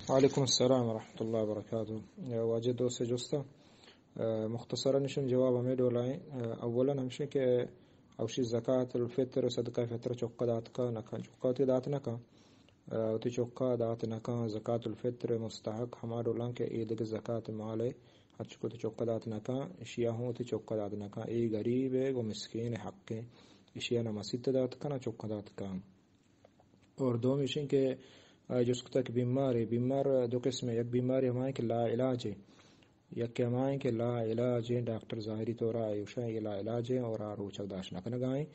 وعلیکم السلام ورحمۃ اللہ وبرکاتہ۔ واجہ دوست جستا، مختصراً اشن جواب ہمیں ڈولا ہیں۔ اولاً ہمشہ کہ اوشی زکات الفطر و صدقہ فطر چکا دات کا نہ کن، چکا وتی دات نہ کن۔ آ، وتی چکا دات نہ کن۔ زکات الفطر مستحق ہما ڈولاں کہ اے دگہ زکات مال ہے، ہرچ کو وتی چکا دات نہ کن، اشیا ہوں وتی چکا دات نہ کن۔ اے غریب ہے، گو مسکین حق ہے، اشیا نہ مسیت دات کن، نہ چکا دات کن۔ اور دوم ایشیں کہ، آ، جست کتا کہ بیمار ہے، بیمار دو قسم ہے، یک بیماری ہمائیں کہ لا علاج ہے، یک ہمائیں کہ لا علاج ہے، ڈاکٹر ظاہری طور آ ایوشا یہ لا علاج ہے اور آ روچگ داشت نہ کنگائیں۔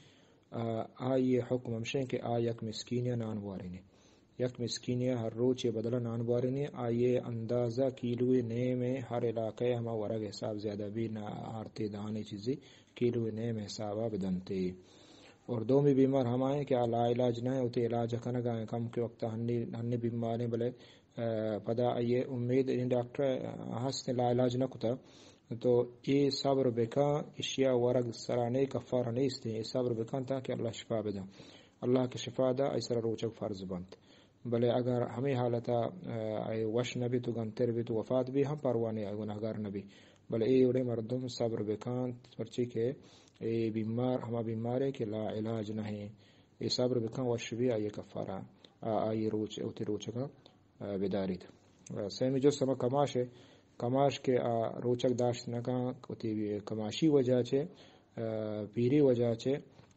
آ، آئی حکم ہمشیں کہ آ یک مسکینی نان بوارینی۔ یک مسکینی ہر روچ بدل نان بوارینی، آئی اندازہ کیلوی نیم ہے، ہر علاقہ ہما ورگ حساب زیادہ بھی نہ آرتے دانے چیزی کیلوی نیم حسابا بدنتے۔ اور دومی بیمار ہمائیں کہ آ لا علاج نہ ہے، وتی علاج کنگا ہیں، کم کے وقت ہنی، ہنی بیماریں بلے، آ، پدا آئی امید ان ڈاکٹر ہست لا علاج نہ کتا۔ تو اے صبر بکن، اشیا ورگ سرا نے کفارہ نیست، اے صبر بکن تاکہ اللہ شفا بدن۔ اللہ کہ شفا دا، اے سرا روچگ فرض بنت۔ بلے اگر ہمیں حالتا، آ، اے وش نبی تو گنتر بی تو وفات بی ہم پرواہ نے، گناہگار نبی۔ بلے اے وڑے مردم صبر بکن، پرچی کہ اے بیمار ہما بیمارے کہ لا علاج نہ ہے۔ اے صبر بکن وش بی آئی کفارہ، آ، آئی روچ، اوتی روچگا آ، بداریت۔ آ، سیمی جست ہما کماش ہے، کماش کہ آ روچگ داشت نہ کن، وتی کماشی وجہ چے، آ، پیری وجہ چے،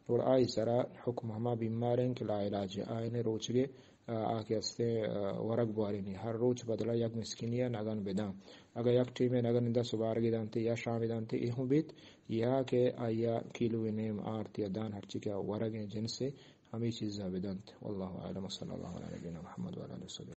اور آئی سرا حکم ہما بیمار ہیں کہ لا علاج ہے، آئین روچگے، آ، آ کہ استے، آ، ورگ بوارینی، ہر روچ بدلا یک مسکینی نگن بدن۔ اگر یک ٹیمے نگن دا صبارگی دانتے یا شامی دانتے، اے ہوں بیت، یا کہ آیا کیلو نیم آرت یا دان ہرچی کہ ورگ ہیں جنسے، ہمیں چیزا بدنت۔ واللہ اعلم، وصلی اللہ علی نبینا محمد وعلی آلہ وصحبہ۔